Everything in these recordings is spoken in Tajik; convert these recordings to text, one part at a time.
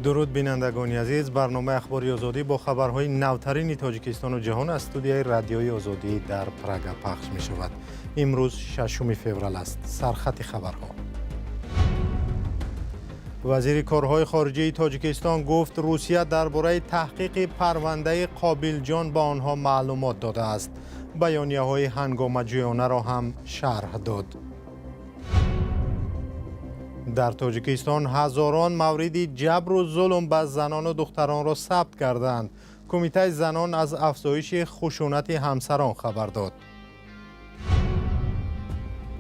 Дуруд, бинандагони азиз. Барномаи Ахбори Озодӣ бо хабарҳои навтарини Тоҷикистону ҷаҳон аз студияи Радиои Озодӣ дар Прага пахш мешавад. Имрӯз 6 феврал аст. Сархати хабарҳо. Вазири корҳои хориҷии Тоҷикистон гуфт, Русия дар бораи таҳқиқи парвандаи Қобилҷон ба онҳо маълумот додааст. Баёнияҳои ҳангомаҷӯёнаро ҳам шарҳ дод. Дар Тоҷикистон ҳазорон мавриди ҷабру зулм ба занону духтаронро сабт кардаанд. Кумитаи занон аз афзоиши хушунати ҳамсарон хабар дод.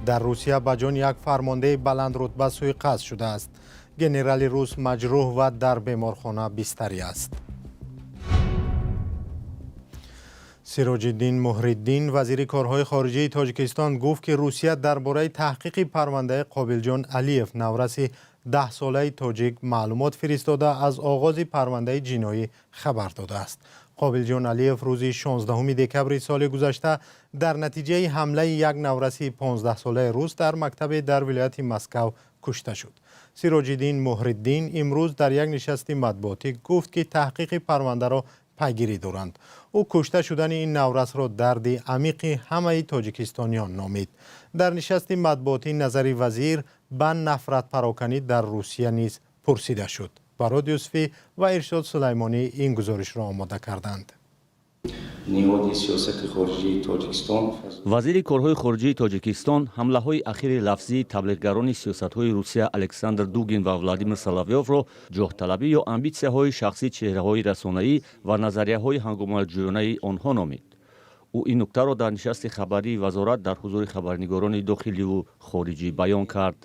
Дар Русия ба ҷони як фармондеҳи баландрутба сӯиқасд шудааст. Генерали рус маҷрӯҳ ва дар беморхона бистарӣ аст. Сироҷиддин Муҳриддин, вазири корҳои хориҷии Тоҷикистон, гуфт, ки Русия дар бораи таҳқиқи парвандаи Қобилҷон Алиев, навраси 10-солаи тоҷик, маълумот фиристода, аз оғози парвандаи ҷиноӣ хабар додааст. Қобилҷон Алиев рӯзи 16 декабри соли гузашта дар натиҷаи ҳамлаи як навраси 15-солаи рус дар мактабе дар вилояти Москав кушта шуд. Сироҷиддин Муҳриддин имрӯз дар як нишасти матбуотӣ гуфт, ки таҳқиқи парвандаро пайгирӣ доранд. Ӯ кушта шудани ин наврасро дарди амиқи ҳамаи тоҷикистониён номид. Дар нишасти матбуотӣ назари вазир ба нафратпароканӣ дар Русия низ пурсида шуд. Барод Юсуфӣ ва Иршод Сулаймонӣ ин гузоришро омода карданд. Ниҳоди сиёсати хориҷии Тоҷикистон. Вазири корҳои хориҷии Тоҷикистон ҳамлаҳои ахири лафзии таблиғгарони сиёсатҳои Русия Александр Дугин ва Владимир Соловёвро ҷоҳталабӣ ё амбитсияҳои шахсии чеҳраҳои расонаӣ ва назарияҳои ҳангомаҷӯёнаи онҳо номид. Ӯ ин нуктаро дар нишасти хабарии вазорат дар ҳузури хабарнигорони дохиливу хориҷӣ баён кард.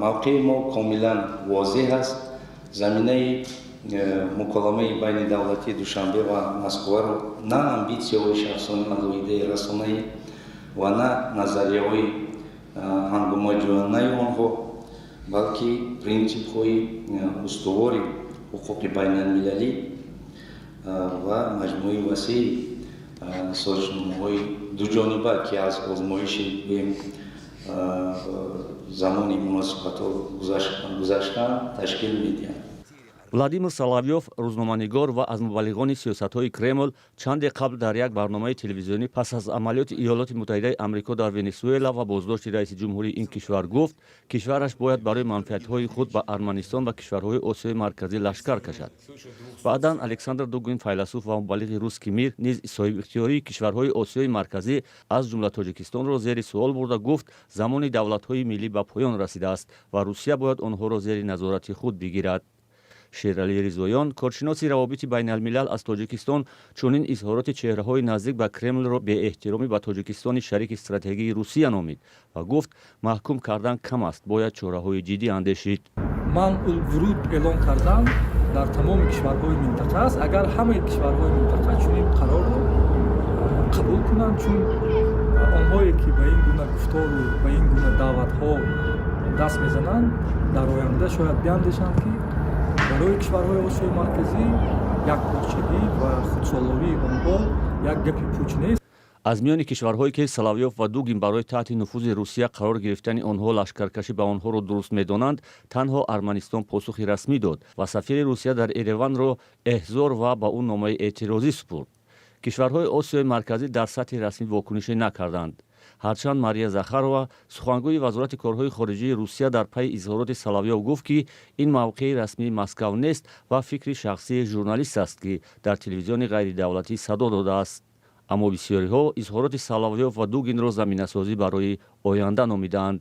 Мавқеи мо комилан возеҳ аст. Заминаи муколамаи байни давлатии Душанбе ва Москваро на амбитсияҳои шахсони алоҳидаи расонаӣ ва на назарияҳои ҳангомаҷӯёнаи онҳо, балки принсипҳои устувори ҳуқуқи байналмилалӣ ва маҷмӯи васеи созишномаҳои дуҷониба, ки аз озмоиши, гӯем, замони муносибатҳо гузаштаанд, ташкил медиҳанд. Владимир Соловёв, рӯзноманигор ва аз мубаллиғони сиёсатҳои Кремл, чанде қабл дар як барномаи телевизионӣ пас аз амалиёти Иёлоти Муттаҳидаи Амрико дар Венесуэла ва боздошти раиси ҷумҳурии ин кишвар гуфт, кишвараш бояд барои манфиатҳои худ ба Арманистон ва кишварҳои Осиёи Марказӣ лашкар кашад. Баъдан Александр Дугин, файласуф ва мубаллиғи «Русский мир», низ соҳибихтиёрии кишварҳои Осиёи Марказӣ, аз ҷумла Тоҷикистонро зери суол бурда, гуфт, замони давлатҳои миллӣ ба поён расидааст ва Русия бояд онҳоро зери назорати худ бигирад. Шералӣ Ризоён, коршиноси равобити байналмилал аз Тоҷикистон, чунин изҳороти чеҳраҳои наздик ба Кремлро беэҳтиромӣ ба Тоҷикистони шарики стратегии Русия номид ва гуфт, маҳкум кардан кам аст, бояд чораҳои ҷиддӣ андешид. Манъулвуруд эълон кардан дар тамоми кишварҳои минтақа аст, агар ҳамаи кишварҳои минтақа чунин қарорро қабул кунанд, чун онҳое ки ба ин гуна гуфтору ба ин гуна даъватҳо даст мезананд, дар оянда шояд биандешанд, ки барои кишварҳои Осиёи Марказӣ якпорчагӣ ва худсолории онҳо як гапи пуч нест. Аз миёни кишварҳое, ки Соловёв ва Дугин барои таҳти нуфузи Русия қарор гирифтани онҳо лашкаркашӣ ба онҳоро дуруст медонанд, танҳо Арманистон посухи расмӣ дод ва сафири Русия дар Ереванро эҳзор ва ба ӯ номаи эътирозӣ супурд. Кишварҳои Осиёи Марказӣ дар сатҳи расмӣ вокунише накарданд. Ҳарчанд Мария Захарова, сухангӯи Вазорати корҳои хориҷии Русия, дар пайи изҳороти Соловёв гуфт, ки ин мавқеи расмии Москав нест ва фикри шахсии журналист аст, ки дар телевизиони ғайридавлатӣ садо додааст, аммо бисёриҳо изҳороти Соловёв ва Дугинро заминасозӣ барои оянда номидаанд.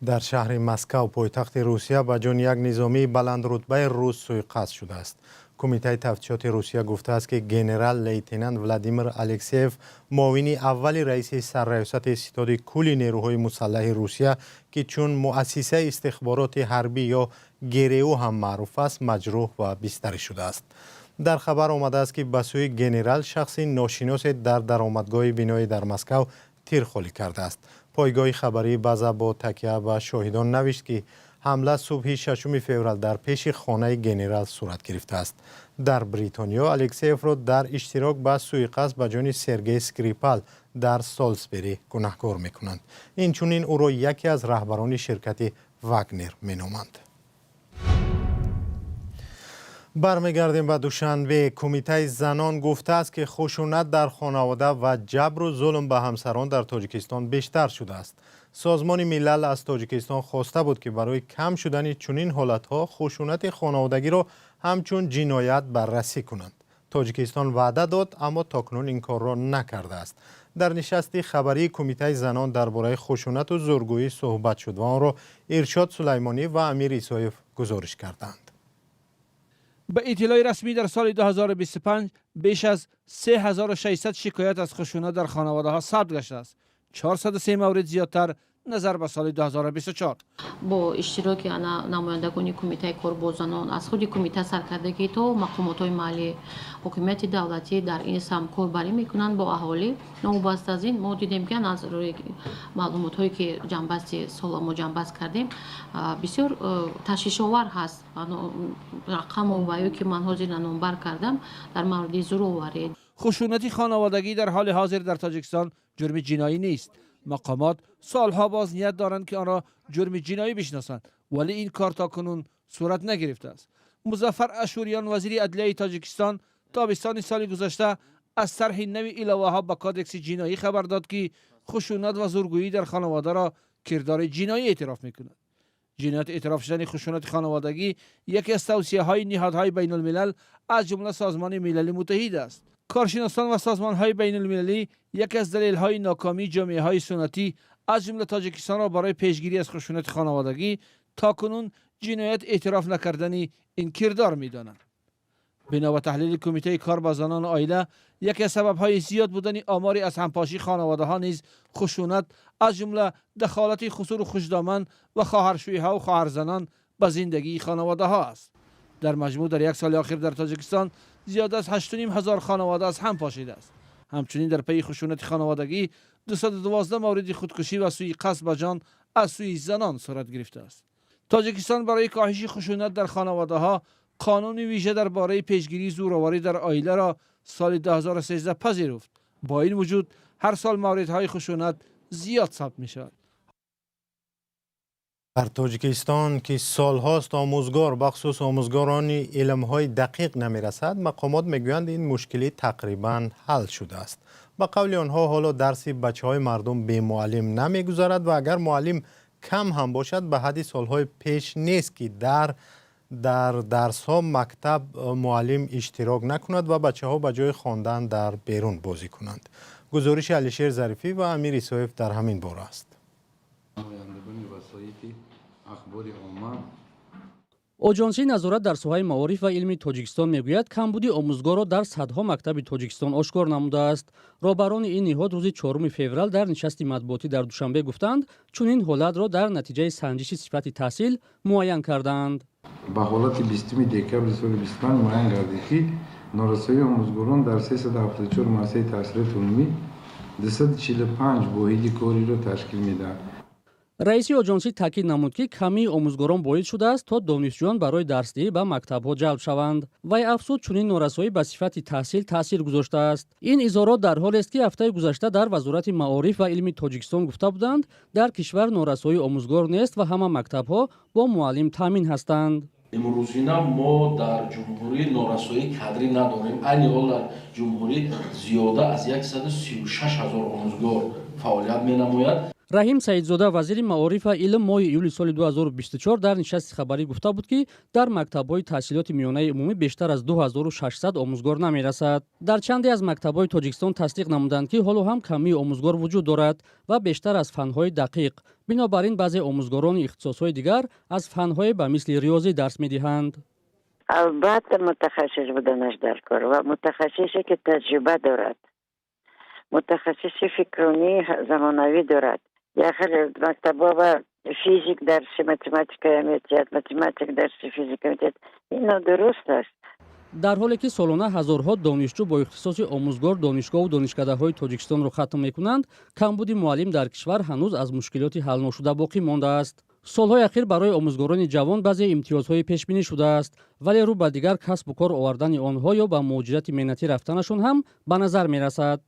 Дар шаҳри Москав, пойтахти Русия, ба ҷони як низомии баландрутбаи рус сӯиқасд шудааст. Кумитаи тафтишоти Русия гуфтааст, ки генерал лейтенант Владимир Алексеев, муовини аввали раиси сарраёсати Ситоди кулли нерӯҳои мусаллаҳи Русия, ки чун Муассисаи истихбороти ҳарбӣ ё ГРУ ҳам маъруф аст, маҷрӯҳ ва бистарӣ шудааст. Дар хабар омадааст, ки ба сӯи генерал шахси ношиносе дар даромадгоҳи биное дар Москав тир холӣ кардааст. Пойгоҳи хабарии База бо такя ба шоҳидон навишт, ки ҳамла субҳи 6 феврал дар пеши хонаи генерал сурат гирифтааст. Дар Бритониё Алексеевро дар иштирок ба сӯиқасд ба ҷони Сергей Скрипал дар Солсбери гунаҳкор мекунанд. Инчунин ӯро яке аз раҳбарони ширкати Вагнер меноманд. Бармегардем ба Душанбе. Кумитаи занон гуфтааст, ки хушунат дар хонавода ва ҷабру зулм ба ҳамсарон дар Тоҷикистон бештар шудааст. Созмони Милал аз Тоҷикистон хоста буд, ки барои кам шудани чунин ҳолатҳо хушунати хонаводагиро ҳамчун ҷиноят баррасӣ кунанд. Тоҷикистон ваъда дод, аммо то кунун ин корро накардааст. Дар нишасти хабарии Кумитаи занон дар бораи хушунату зӯргӯӣ суҳбат шуд ва онро Иршод Сулаймонӣ ва Амир Исоев гузориш карданд. Ба иттилои расмӣ, дар соли 2025 беш аз 3600 шикоят аз хушунат дар хонаводаҳо сабт гаштааст, 403 маврид зиёдтар назар ба соли 2024. Бо иштироки ана намояндагони Кумитаи кор бо занон, аз худи кумита саркардагӣ то мақомотҳои маҳаллӣ, ҳокимияти давлатӣ дар ин самт корбарӣ мекунанд бо аҳолӣ. Новобаста аз ин, мо дидем, ки аз рӯи маълумотҳое, ки ҷамъбасти сола мо ҷамъбаст кардем, бисёр ташвишовар ҳаст рақаму ва ё ки ман ҳозир номбар кардам дар мавриди зӯроварӣ. Хушунати хонаводагӣ дар ҳоли ҳозир дар Тоҷикистон ҷурми ҷиноӣ нест. Мақомот солҳо боз ният доранд, ки онро ҷурми ҷиноӣ бишносанд, вале ин кор то кунун сурат нагирифтааст. Музаффар Ашӯриён, вазири адлияи Тоҷикистон, тобистони соли гузашта аз тарҳи нави иловаҳо ба Кодекси ҷиноӣ хабар дод, ки хушунат ва зӯргӯӣ дар хонаводаро кирдори ҷиноӣ эътироф мекунад. Ҷиноят эътироф шудани хушунати хонаводагӣ яке аз тавсияҳои ниҳодҳои байнулмилал, аз ҷумла Созмони Милали Муттаҳид аст. Коршиносон ва созмонҳои байнулмилалӣ яке аз далелҳои нокомии ҷомеаҳои суннатӣ, аз ҷумла Тоҷикистонро, барои пешгирӣ аз хушунати хонаводагӣ то кунун ҷиноят эътироф накардани ин кирдор медонанд. Бино ба таҳлили Кумитаи кор ба занону оила, яке аз сабабҳои зиёд будани омори аз ҳампошии хонаводаҳо низ хушунат, аз ҷумла дахолати хусуру хушдоман ва хоҳаршӯйҳо хоҳарзанон ба зиндагии хонаводаҳо аст. Дар маҷмӯъ, дар як соли охир дар Тоҷикистон зиёда аз 8,5 ҳазор хонавода аз ҳам пошидааст. Ҳамчунин дар пайи хушунати хонаводагӣ 212 мавриди худкушӣ ва сӯи қасд ба ҷон аз сӯи занон сурат гирифтааст. Тоҷикистон барои коҳиши хушунат дар хонаводаҳо қонуни вижа дар бораи пешгирии зӯроварӣ дар оиларо соли 2013 пазируфт. Бо ин вуҷуд, ҳар сол мавридҳои хушунат зиёд сабт мешавад. Дар Тоҷикистон, ки солҳост омӯзгор, бахусус омӯзгорони илмҳои дақиқ, намерасад, мақомот мегӯянд, ин мушкилӣ тақрибан ҳал шудааст. Ба қавли онҳо, ҳоло дарси бачаҳои мардум бемуаллим намегузарад ва агар муаллим кам ҳам бошад, ба ҳадди солҳои пеш нест, ки дар дарсҳо мактаб муаллим иштирок накунад ва бачаҳо ба ҷои хондан дар берун бозӣ кунанд. Гузориши Алишер Зарифӣ ва Амир Исоев дар ҳамин бора аст. Намояндагони васоити ахбори омма. Оҷонсии назорат дар соҳаи маориф ва илми Тоҷикистон мегӯяд, камбуди омӯзгорро дар садҳо мактаби Тоҷикистон ошкор намудааст. Роҳбарони ин ниҳод рӯзи 4 феврал дар нишасти матбуотӣ дар Душанбе гуфтанд, чунин ҳолатро дар натиҷаи санҷиши сифати таҳсил муайян кардаанд. Ба ҳолати 20 декабри соли 25 муайян гардид, ки норасоии омӯзгорон дар 374 муассисаи таҳсилоти умумӣ 245 воҳиди кориро ташкил медиҳад. Раиси оҷонсӣ таъкид намуд, ки камии омӯзгорон боис шудааст, то донишҷӯён барои дарсдиҳӣ ба мактабҳо ҷалб шаванд. Вай афзуд, чунин норасоӣ ба сифати таҳсил таъсир гузоштааст. Ин изҳорот дар ҳолест, ки ҳафтаи гузашта дар Вазорати маориф ва илми Тоҷикистон гуфта буданд, дар кишвар норасоии омӯзгор нест ва ҳама мактабҳо бо муаллим таъмин ҳастанд. Имрӯзина мо дар ҷумҳурӣ норасоии кадрӣ надорем. Айни ҳол дар ҷумҳурӣ зиёда аз 136 ҳазор омӯзгор фаъолият менамояд. Раҳим Саидзода, вазири маориф ва илм, моҳи июли соли 2024 дар нишасти хабарӣ гуфта буд, ки дар мактабҳои таҳсилоти миёнаи умумӣ бештар аз 2600 омӯзгор намерасад. Дар чанде аз мактабҳои Тоҷикистон тасдиқ намуданд, ки ҳоло ҳам камии омӯзгор вуҷуд дорад ва бештар аз фанҳои дақиқ. Бинобар ин, баъзе омӯзгорони ихтисосҳои дигар аз фанҳое ба мисли риёзӣ дарс медиҳанд. Албатта, мутахассис буданаш дар кор ва мутахассисе, ки таҷриба дорад, мутахассиси фикронии замонавӣ дорад. Як хеле мактабҳо физик дарси математика метиҳад, математик дарси физика метиҳад. Ин нодуруст аст. Дар ҳоле ки солона ҳазорҳо донишҷӯ бо ихтисоси омӯзгор донишгоҳу донишкадаҳои Тоҷикистонро хатм мекунанд, камбуди муаллим дар кишвар ҳанӯз аз мушкилоти ҳалношуда боқӣ мондааст. Солҳои ахир барои омӯзгорони ҷавон баъзе имтиёзҳое пешбинӣ шудааст, вале рӯ ба дигар касбу кор овардани онҳо ё ба муҳоҷирати меҳнатӣ рафтанашон ҳам ба назар мерасад.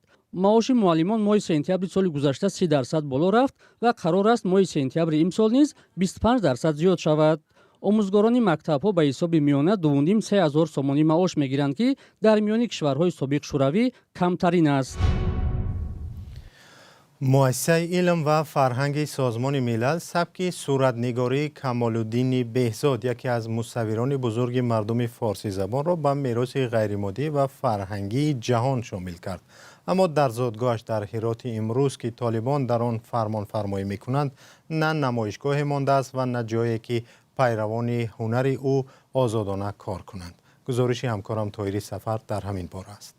Маоши муаллимон моҳи сентябри соли гузашта 30% боло рафт ва қарор аст, моҳи сентябри имсол низ 25% зиёд шавад. Омӯзгорони мактабҳо ба ҳисоби миёна 2,5-3 ҳазор сомонӣ маош мегиранд, ки дар миёни кишварҳои собиқ Шӯравӣ камтарин аст. Муассисаи илм ва фарҳанги Созмони Милал сабки суратнигории Камолуддини Беҳзод, яке аз мусаввирони бузурги мардуми форсизабонро, ба мероси ғайримоддӣ ва фарҳангии ҷаҳон шомил кард. Аммо дар зодгоҳаш дар Ҳироти имрӯз, ки толибон дар он фармонфармоӣ мекунанд, на намоишгоҳе мондааст ва на ҷое, ки пайравони ҳунари ӯ озодона кор кунанд. Гузориши ҳамкорам Тоҳири Сафар дар ҳамин бора аст.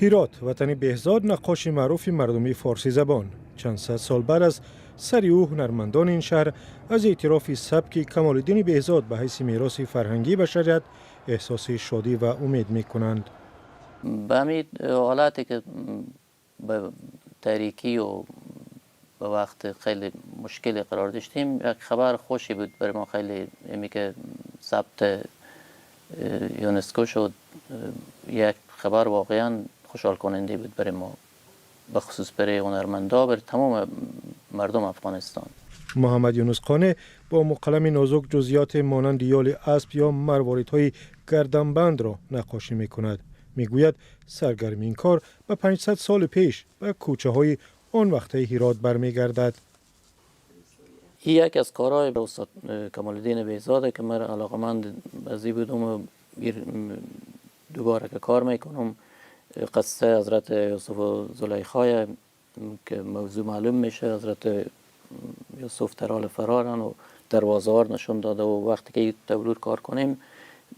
Ҳирот, ватани Беҳзод, наққоши маъруфи мардумии форсизабон. Чанд сад сол баъд аз сари ӯ ҳунармандони ин шаҳр аз эътирофи сабки Камолиддини Беҳзод ба ҳайси мероси фарҳангии башарият эҳсоси шодӣ ва умед мекунанд. به همین حالتی که به تاریکی و به وقت خیلی مشکلی قرار داشتیم، یک خبر خوشی بود برای ما خیلی. امی که ثبت یونسکو شد، یک خبر واقعا خوشحال کننده بود برای ما، به خصوص برای هنرمندا، برای تمام مردم افغانستان. Муҳаммад Юнус Қоне бо муқалами нозук ҷузъиёти монанди ёли асп ё марворидҳои гарданбандро наққошӣ мекунад. Мегӯяд, саргарми ин кор ба 500 соли пеш, ба кӯчаҳои он вақтаи Ҳирот бармегардад. این یکی از کارهای استاد کمال‌الدین بهزاده که من علاقمند ازی بودم و دوباره که کار میکنم، قصه حضرت یوسف و زلیخای که موضوع معلوم میشه، حضرت یوسف در حال فرارن و دروازه نشون داده و وقتی که تابلو کار کنیم،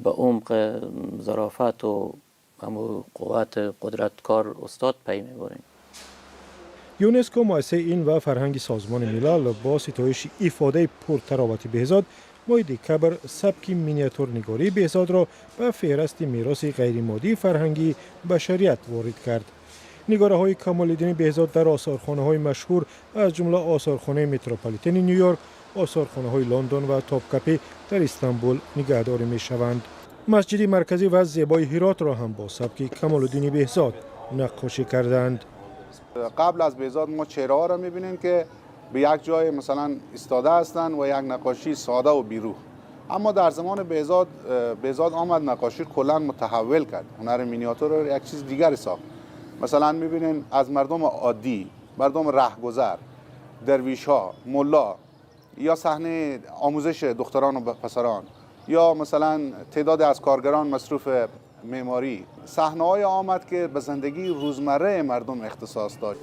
به عمق ظرافت و همو قوت قدرت کار استاد پی میبریم. ЮНЕСКО, муассисаи илм ва фарҳанги Созмони Милал, бо ситоиши ифодаи пуртаровати Беҳзод моҳи декабр сабки миниатюрнигории Беҳзодро ба феҳрасти мероси ғайримоддии фарҳангии башарият ворид кард. Нигораҳои Камолиддини Беҳзод дар осорхонаҳои машҳур, аз ҷумла осорхонаи Метрополитени Ню Йорк, осорхонаҳои Лондон ва Топкапӣ дар Истанбул нигаҳдорӣ мешаванд. Масҷиди марказӣ ва зебои Ҳиротро ҳам бо сабки Камолуддини Беҳзод наққошӣ кардаанд. قبل از بهزاد ما چهره ها رو میبینیم که به یک جای مثلا ایستاده هستند و یک نقاشی ساده و بیروح. اما در زمان بهزاد، بهزاد آمد نقاشی کلا متحول کرد، هنر مینیاتور رو یک چیز دیگری ساخت. مثلا میبینین از مردم عادی، مردم رهگذر، درویش ها، ملا، یا صحنه آموزش دختران و پسران، یا مثلا تعداد از کارگران مصروف معماری، صحنه های آمد که به زندگی روزمره مردم اختصاص داشت.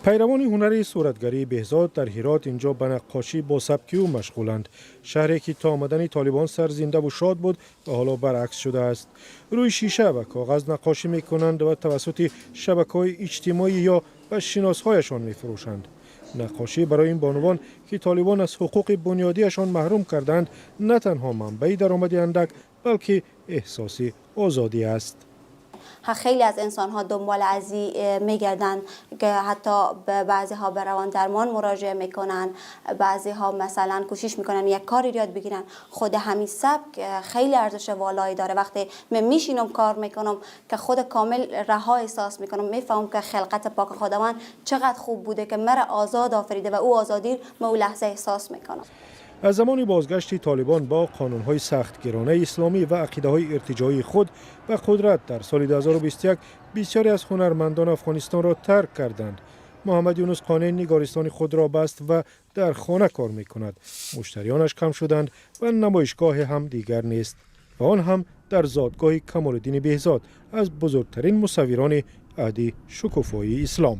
Пайравони ҳунари суратгарии Беҳзод дар Ҳирот инҷо ба наққошӣ бо сабки ӯ машғуланд. Шаҳре ки то омадани толибон сарзиндаву шод буд ва ҳоло баръакс шудааст. Рӯи шиша ва коғаз наққошӣ мекунанд ва тавассути шабакаҳои иҷтимоӣ ё ба шиносҳояшон мефурӯшанд. Наққошӣ барои ин бонувон, ки толибон аз ҳуқуқи бунёдиашон маҳрум карданд, на танҳо манбаи даромади андак, балки эҳсоси озодӣ аст. خیلی از انسان ها دنبال ازی میگردن که حتی به بعضی ها به روان درمان مراجعه میکنن، بعضی ها مثلا کوشش میکنن یک کاری یاد بگیرن. خود همین سبک خیلی ارزش والایی داره. وقتی من میشینم کار میکنم که خود کامل رها احساس میکنم، میفهمم که خلقت پاک خداوند چقدر خوب بوده که مرا آزاد آفریده و او آزادی ما او لحظه احساس میکنم. Аз замони бозгашти толибон бо қонунҳои сахтгиронаи исломӣ ва ақидаҳои иртиҷоии худ ба қудрат дар соли 2021, бисёре аз ҳунармандон Афғонистонро тарк карданд. Муҳаммад Юнус Қоне нигористони худро баст ва дар хона кор мекунад. Муштариёнаш кам шуданд ва намоишгоҳе ҳам дигар нест, ва он ҳам дар зодгоҳи Камолиддини Беҳзод, аз бузургтарин мусаввирони аҳди шукуфоии ислом.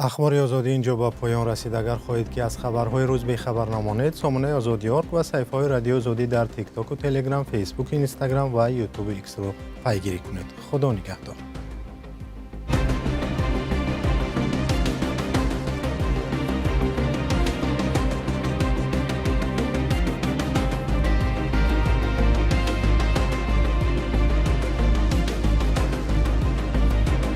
Ахбори Озодӣ инҷо ба поён расид. Агар хоҳед, ки аз хабарҳои рӯз бехабар намонед, сомонаи Озодӣ орг ва саҳифаҳои Радиои Озодӣ дар Тиктоку Телеграм, Фейсбук, Инстаграм ва Ютубу Иксро пайгирӣ кунед. Худо нигаҳдор.